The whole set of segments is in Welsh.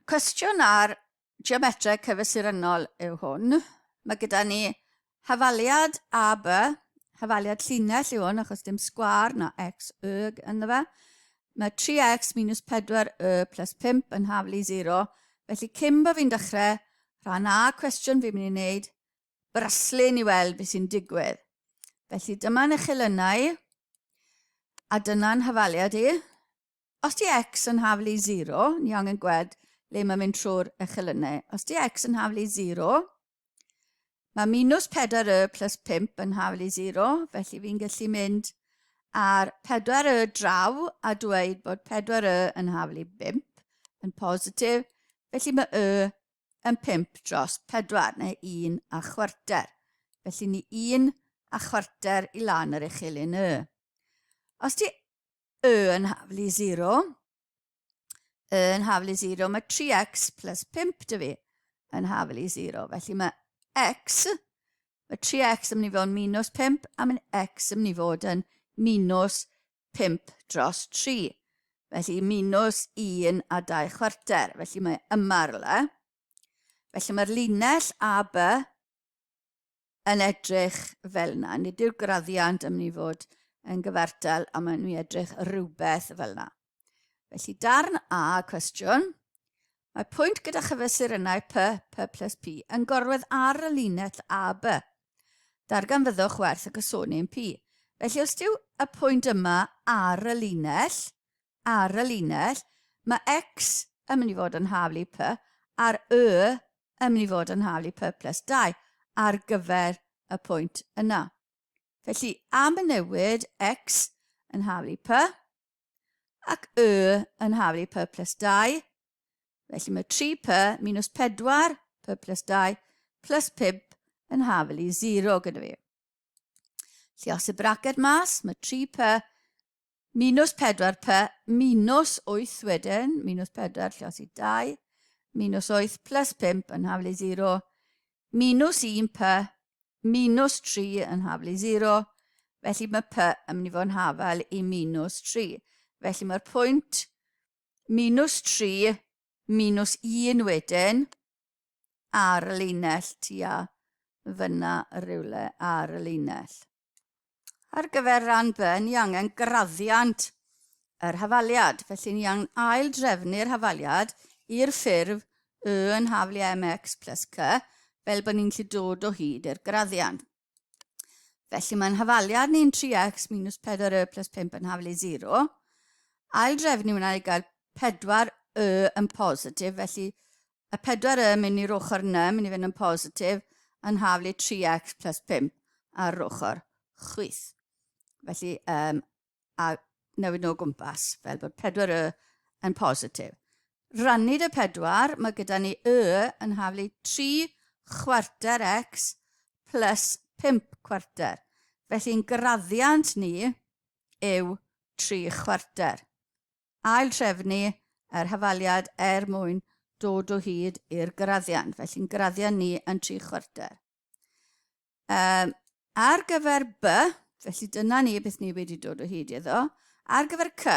Cwestiwn ar geometreg cyfesurynnol yw hwn. Mae gyda ni hafaliad AB, hafaliad llinell yw hwn, achos dim sgwâr na x, y ynddo fe. Mae 3x minus 4y plus 5 yn haflu 0. Felly cyn bod fi'n dechrau rhan A cwestiwn fi'n mynd i wneud braslun i weld beth sy'n digwydd. Felly dyma'n echelynau a dyna'n hafaliad i. Os di x yn haflu i 0, ni angen gweld le mae'n mynd trwy'r echelynau. Os di x yn haflu i 0, mae minus 4y plus 5 yn haflu i 0, felly fi'n gallu mynd ar 4y draw a dweud bod 4y yn haflu 5 yn positif, felly mae y yn 5 dros 4, neu 1 a chwarter. Felly ni 1 a chwarter i lan yr echelyn y. Os di y yn haflu 0, y yn haflu 0, mae 3x plus 5 dy fi yn haflu 0. Felly mae x, mae 3x yn mynd i fod yn minus 5, a mae x yn mynd i fod yn minus 5 dros 3. Felly minus 1 a 2 chwarter. Felly mae yma rhywle. Felly mae'r linell AB yn edrych fel yna. Nid yw'r graddiant yn mynd i fod yn gyfartal a mae'n mynd i edrych rhywbeth fel yna. Felly darn A cwestiwn. Mae pwynt gyda chyfesurynnau P, P plus P yn gorwedd ar y linell AB. Darganfyddwch werth y cysonyn P. Felly os yw y pwynt yma ar y linell, ar y linell, mae X yn mynd i fod yn haflu P a'r Y yn mynd i fod yn haflu P plus 2 ar gyfer y pwynt yna. Felly am y newid X yn haflu P ac Y yn haflu P plus 2, felly mae 3P minus 4 P plus 2 plus 5 yn haflu 0 gyda fi. Lluos y braced mas, mae 3P Minus 4p minus 8 wedyn, minus 4 lluosi 2, minus 8 plus 5 yn haflu 0, minus 1p minus 3 yn haflu 0, felly mae p yn mynd i fod yn hafal i minus 3. Felly mae'r pwynt minus 3 minus 1 wedyn ar y linell tua fyna rhywle ar y linell. Ar gyfer rhan B, ni angen graddiant yr hafaliad. Felly ni angen ail drefnu'r hafaliad i'r ffurf Y yn haflu mx plus c, fel bod ni'n gallu dod o hyd i'r graddiant. Felly mae'n hafaliad ni'n 3x minus 4y plus 5 yn haflu 0. Ail drefnu hwnna i gael 4y yn positif, felly y 4 y mynd i'r ochr yna, mynd i fynd yn positif, yn haflu 3x plus 5 ar yr ochr chwith. Felly, um, a newid nhw o gwmpas, fel bod 4 y yn positif. Rannu y 4, mae gyda ni y yn haflu 3 chwarter x plus 5 cwarter. Felly'n graddiant ni yw 3 chwarter. Ail-trefnu yr hafaliad er mwyn dod o hyd i'r graddiant. Felly'n graddiant ni yn 3 chwarter. Um, ar gyfer B, felly dyna ni beth ni wedi dod o hyd iddo. Ar gyfer C,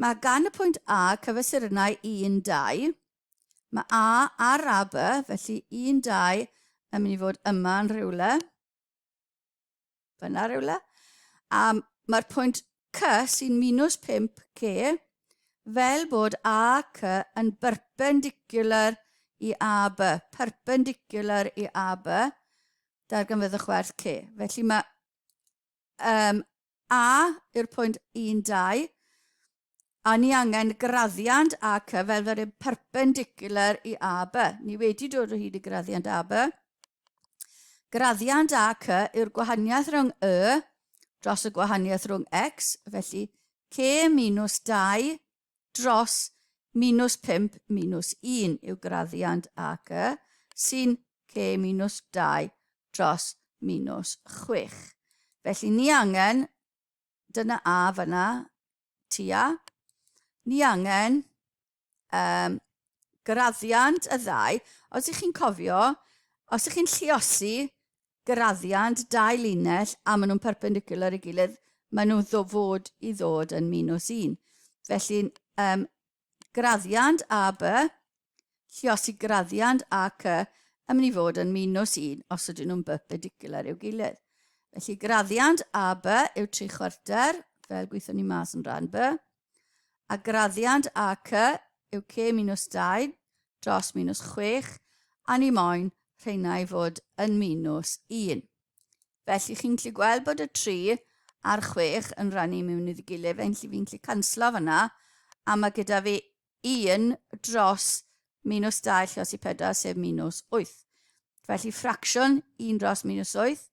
mae gan y pwynt A cyfesurynnau 1, 2. Mae A ar AB, felly 1, 2 yn mynd i fod yma yn rhywle. Fyna rhywle. A mae'r pwynt C sy'n minus 5 C, fel bod AC yn perpendicular i AB. Perpendicular i AB, darganfyddwch werth C. Felly mae um, A yw'r pwynt 1, 2, a ni angen graddiant AC fel fel yn perpendicular i AB. Ni wedi dod o hyd i graddiant AB. Graddiant AC yw'r gwahaniaeth rhwng Y dros y gwahaniaeth rhwng X, felly C minus 2 dros minus 5 minus 1 yw graddiant AC, sy'n C minus 2 dros minus 6. Felly ni angen, dyna A fyna, tua, ni angen um, graddiant y ddau. Os ych chi'n cofio, os ych chi'n lliosi graddiant dau linell a maen nhw'n perpendicular i gilydd, maen nhw'n fod i ddod yn minus 1. Felly, um, graddiant AB Lliosi graddiant AC yn mynd i fod yn minus 1 os ydyn nhw'n perpendicular i'w gilydd. Felly graddiant AB yw 3 chwarter, fel gweithio ni mas yn rhan B, a graddiant AC yw C minus 2 dros minus 6, a ni moyn rheina i fod yn minus 1. Felly chi'n gallu gweld bod y 3 a'r 6 yn rhannu mewn iddi gilydd, felly fi'n gallu canslo fyna, a mae gyda fi 1 dros minus 2 lliosi 4, sef minus 8. Felly ffracsiwn 1 dros minus 8,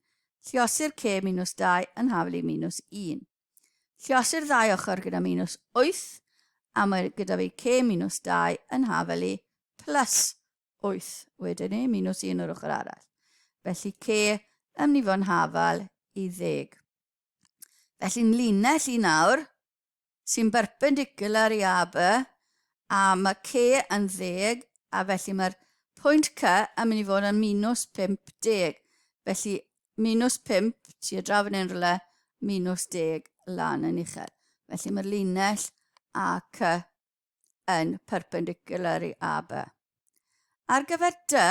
lliosi'r c minus 2 yn hafel i minus 1. Lliosi'r ddau ochr gyda minus 8, a mae gyda fi c minus 2 yn hafel i plus 8 wedyn ni, minus 1 o'r ochr arall. Felly c yn mynd i fod yn hafal i ddeg. Felly'n linell i nawr, sy'n berpendicular i AB, a mae C yn ddeg, a felly mae'r pwynt C yn mynd i fod yn minus 50. Felly minus 5, tua draw fan hyn rhywle, minus 10 lan yn uchel. Felly mae'r linell AC yn perpendicular i AB. Ar gyfer D,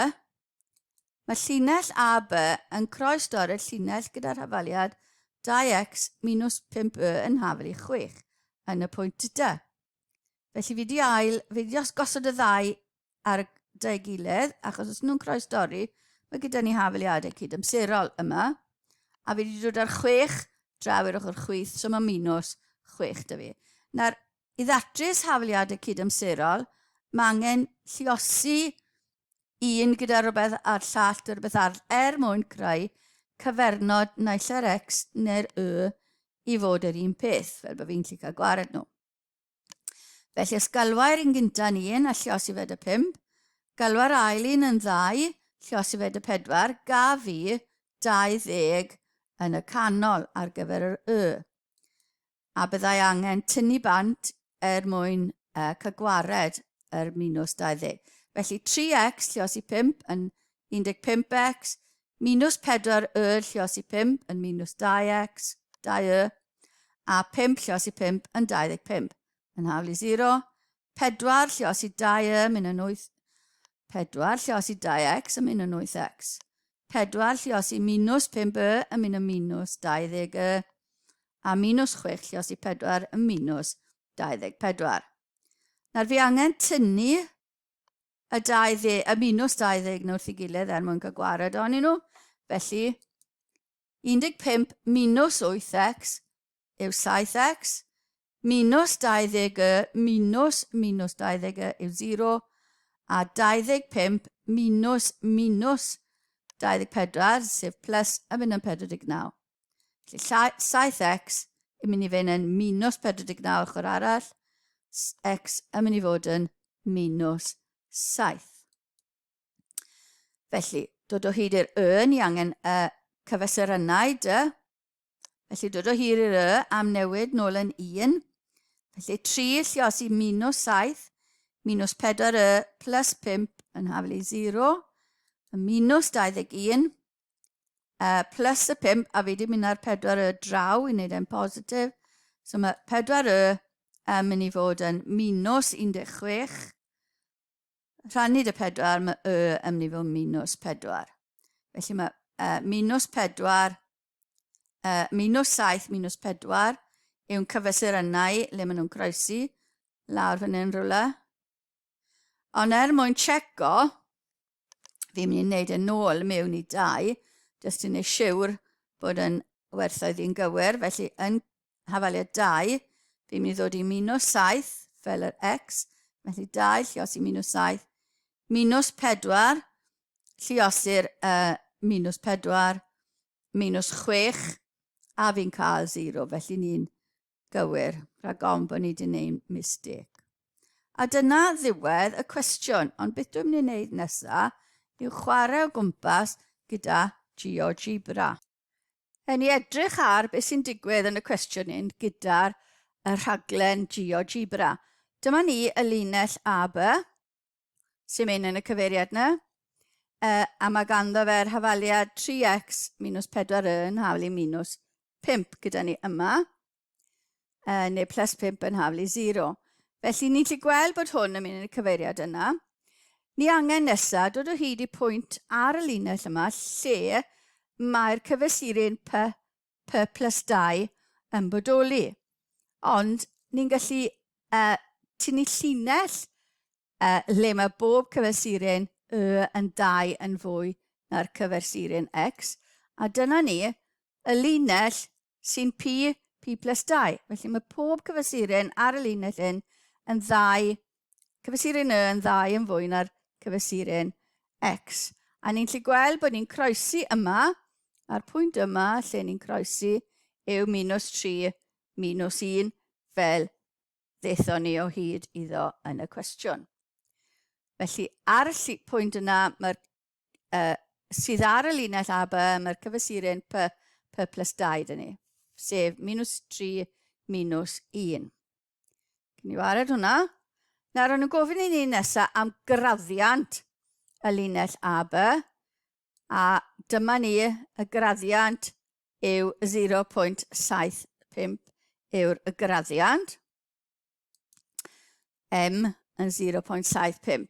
mae llinell AB yn croestorri'r llinell gyda'r hafaliad 2x minus 5y yn hafal i 6 yn y pwynt D. Felly fi di ail, fi di gosod y ddau ar dy gilydd, achos os nhw'n croestorri, mae gyda ni hafaliadau cydamserol yma. A fi wedi dod ar 6 draw i'r ochr chwith, so mae minus 6 da fi. Nawr, I ddatrys hafaliadau cydamserol, mae angen lluosi un gyda rhywbeth a'r llall gyda rhywbeth arall er mwyn creu cyfernod naill ai'r X neu'r Y i fod yr un peth, fel bod fi'n gallu cael gwared nhw. Felly, os galwai'r un gyntaf yn un a lluosi fe dy 5, galwa'r ail un yn ddau, lluosi fe dy 4, gaf fi 20 yn y canol ar gyfer yr Y. a byddai angen tynnu bant er mwyn uh, cael gwared yr minus 20. Felly 3x lliosi 5 yn 15x, minus 4y lliosi 5 yn minus 2x, 2y, a 5 lliosi 5 yn 25. Yn haflu 0, 4 lliosi 2y mynd yn 8, 4 lliosi 2x yn mynd yn 8x. 4 lliosi minus 5y yn mynd yn minus 20y, a minus 6 lliosi 4 yn minus 24. Nawr fi angen tynnu y, 20, y minus 20 nhw wrth ei gilydd er mwyn cael gwared ohonyn nhw. Felly, 15 minus 8x yw 7x, minus 20y minus minus 20y yw 0, a 25 minus minus 24, sef plus, yn mynd yn 49. Felly 7x yn mynd i fynd yn minus 49 ochr arall, x yn mynd i fod yn minus 7. Felly, dod o hyd i'r y, ni angen y cyfesurynnau dy. Felly, dod o hyd i'r y am newid nôl yn 1. Felly, 3 lliosi minus 7, minus 4 y plus 5 yn haflu 0, y minus 21, plus y 5, a fi wedi mynd ar 4 y draw i wneud e'n positif. So mae 4 y yn mynd i fod yn minus 16, Rhannu dy 4, mae y yn mynd i fod minus 4. Felly mae minus 4, minus 7, minus 4 yw'n cyfesurynnau le maen nhw'n croesi lawr fan hyn rhywle. Ond er mwyn checo, fi'n mynd i wneud yn ôl mewn i 2, jyst i wneud siwr bod yn werthoedd i'n gywir. Felly yn hafaliad 2, fi'n mynd i ddod i minus 7 fel yr x, felly 2 lliosi minus 7, minus 4, lliosi'r minus 4, minus 6, a fi'n cael 0, felly ni'n gywir, rhag ofn bod ni wedi gwneud mistake. A dyna ddiwedd y cwestiwn, ond beth dwi'n mynd i wneud nesaf yw chwarae o gwmpas gyda GeoGebra. Ewn ni edrych ar beth sy'n digwydd yn y cwestiwn hyn gyda'r y rhaglen GeoGebra. Dyma ni y linell AB sy'n mynd yn y cyfeiriad yna. A mae ganddo fe'r hafaliad 3x minus 4y yn haflu minus 5 gyda ni yma. Neu plus 5 yn haflu 0. Felly ni'n gallu gweld bod hwn yn mynd yn y cyfeiriad yna. Ni angen nesaf dod o hyd i pwynt ar y linell yma lle mae'r cyfesuryn P, P plus 2 yn bodoli. Ond ni'n gallu tynnu llinell lle mae bob cyfesuryn Y yn 2 yn fwy na'r cyfersuryn X, a dyna ni, y linell sy'n P, P plus 2. Felly mae pob cyfesuryn ar y linell hyn yn ddau, cyfesuryn Y yn ddau yn fwy na'r cyfesuryn X. A ni'n gallu gweld bod ni'n croesi yma, a'r pwynt yma lle ni'n croesi yw minus 3 minus 1 fel ddethon ni o hyd iddo yn y cwestiwn. Felly ar y pwynt yna, mae'r sydd ar y linell AB, mae'r cyfesuryn P, P plus 2 dyn ni, sef minus 3 minus 1. Cyn i wared hwnna. Nawr, o'n nhw'n gofyn i ni nesaf am graddiant y linell AB, a dyma ni y graddiant yw 0.75 yw'r graddiant. M yn 0.75.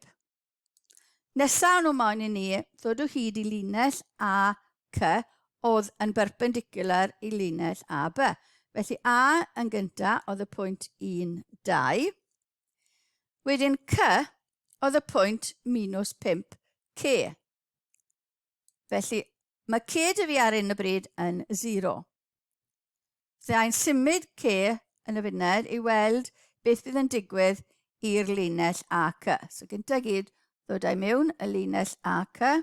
Nesaf nhw moyn i ni ddod o hyd i linell AC oedd yn berpendicular i linell AB. Felly A yn gyntaf oedd y pwynt 1, 2. Wedyn C oedd y pwynt minus 5, C. Felly, mae C dy fi ar un o bryd yn 0. Fe ai'n symud C yn y funed i weld beth bydd yn digwydd i'r linell AC. So gyntaf gyd, ddod â'i mewn y linell AC,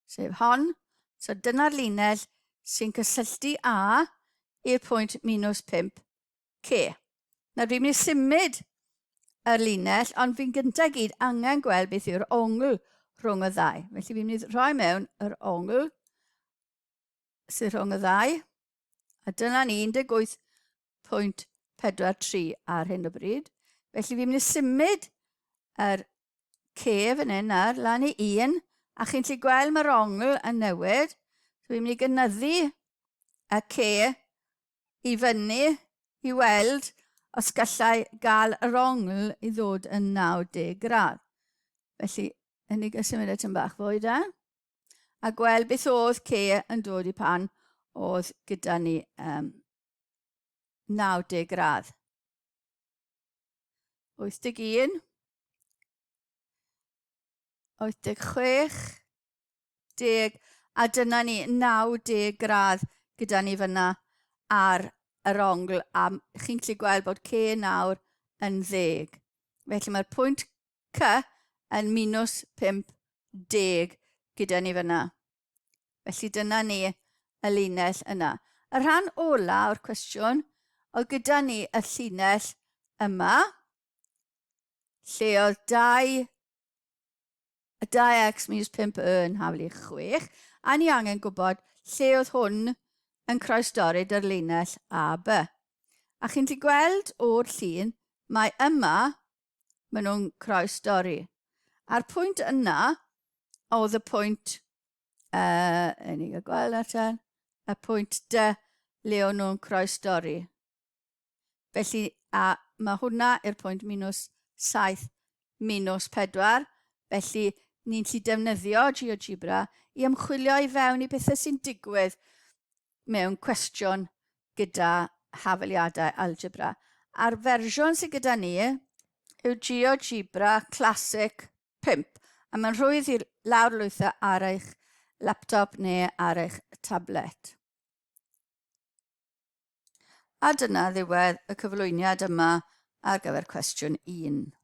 sef hon. So dyna'r linell sy'n cysylltu A i'r pwynt minus 5 C. Nawr dwi'n mynd i symud y linell, ond fi'n gyntaf gyd angen gweld beth yw'r ongl rhwng y ddau. Felly fi'n mynd i rhoi mewn yr ongl sydd rhwng y ddau. A dyna ni 18.43 ar hyn o bryd. Felly fi'n mynd i symud yr C fan hyn nawr, lan i 1, a chi'n gallu gweld mae'r ongl yn newid. So fi'n mynd i gynyddu y C i fyny i weld os gallai gael yr ongl i ddod yn 90 gradd. Felly, yn i gysymud e tyn bach fwy da. A gweld beth oedd C yn dod i pan oedd gyda ni 90 gradd. 81, 86, 10, a dyna ni 90 gradd gyda ni fyna ar yr ongl, a chi'n gallu gweld bod C nawr yn ddeg. Felly mae'r pwynt C yn minus 50 gyda ni fyna. Felly dyna ni y linell yna. Y rhan ola o'r cwestiwn oedd gyda ni y llinell yma, lle oedd 2 2x minus 5 y yn haflu 6, a ni angen gwybod lle oedd hwn yn croestorri dy'r linell AB. A chi'n gallu gweld o'r llun, mae yma, maen nhw'n croestorri. A'r pwynt yna oedd y pwynt, ni gael gweld ar ten, y pwynt D le o'n nhw'n croestorri. Felly, a mae hwnna i'r pwynt minus 7 minus 4. Felly, ni'n gallu defnyddio GeoGebra i ymchwilio i fewn i bethau sy'n digwydd mewn cwestiwn gyda hafaliadau algebra. A'r fersiwn sydd gyda ni yw GeoGebra Classic 5, a mae'n rhwydd i lawrlwytho ar eich laptop neu ar eich tablet. A dyna ddiwedd y cyflwyniad yma ar gyfer cwestiwn 1.